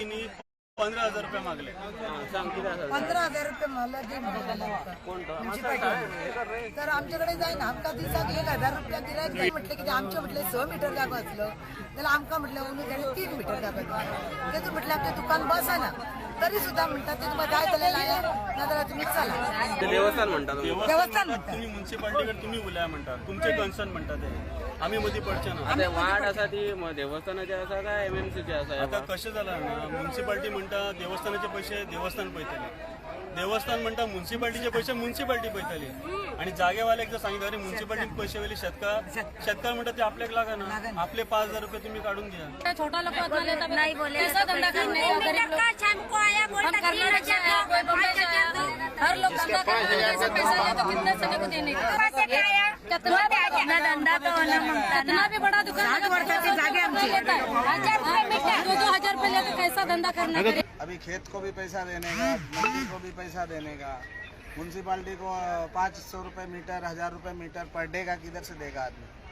तिने 15,000 रुपया मागले. सांग कितें आसा. 15,000 रुपये मला दे म्हणलेले आमकां म्युन्सिपाल्टी. तर आमच्याकडे जायना. आमकां दिसाक 1000 रुपया गिरायक जाय. म्हटलें कितें, आमचें म्हटलें 6 मिटर जागो आसलो जाल्यार आमकां म्हटलें अंदू ताणें 3 मिटर जागो दिलो. तेतून म्हटलें आमचें दुकान बसना, तरी सुद्दां म्हणटा ते तुमकां जाय जाल्यार लाया, नाजाल्यार तुमी चला. ते देवस्थान म्हणटा तुमी? देवस्थान म्हणटा. तुम्ही म्युन्सिपाल्टीकडे तुम्ही उलया म्हणटा, तुमचे कन्सर्न म्हणटा ते, आमी मदीं पडचे ना. आतां वाट आसा ती देवस्थानाची आसा काय एमएमसीची आसा? आता कशें जालां ना, म्युन्सिपाल्टी म्हणटा देवस्थानाचे पयशे देवस्थान पळयतले, देवस्थान म्हणटा म्युन्सिपाल्टीचे पयशे म्युन्सिपाल्टी पळयतली. आणि जागेवाल्याक जर सांगितलं, अरे, म्युन्सिपाल्टीन पयशे वयले, शेतकार शेतकार म्हणटा ते आपल्याक लागना, आपले 5000 रुपये तुम्ही काढून घ्या. छोटा लोग को इतना लेता नहीं बोले. कैसा धंधा करने का गरीब लोग? का हमको आया हम बोलता तीन कर्नाटक से हजार आया, दो, कोई बम्बई पाँच से हजार आया, दो. हर लोग धंधा करने के कैसे पैसा ले तो कितने सने को देने का? पैसे का आया? कितना अपना धंधा तो होना मांगता. कितना भी बड़ा दुकान 60 वर्षाची जागे आमची. लेता है 1000 रुपए मीटर, 2-2 हजार रुपए लेते, कैसा धंधा करना करे? अभी खेत को भी पैसा देने का, मंडी को भी पैसा देने का, म्यूनसिपाल्टी को 500 रुपये मीटर, 1000 रुपये मीटर पर डे का किधर से देगा आदमी?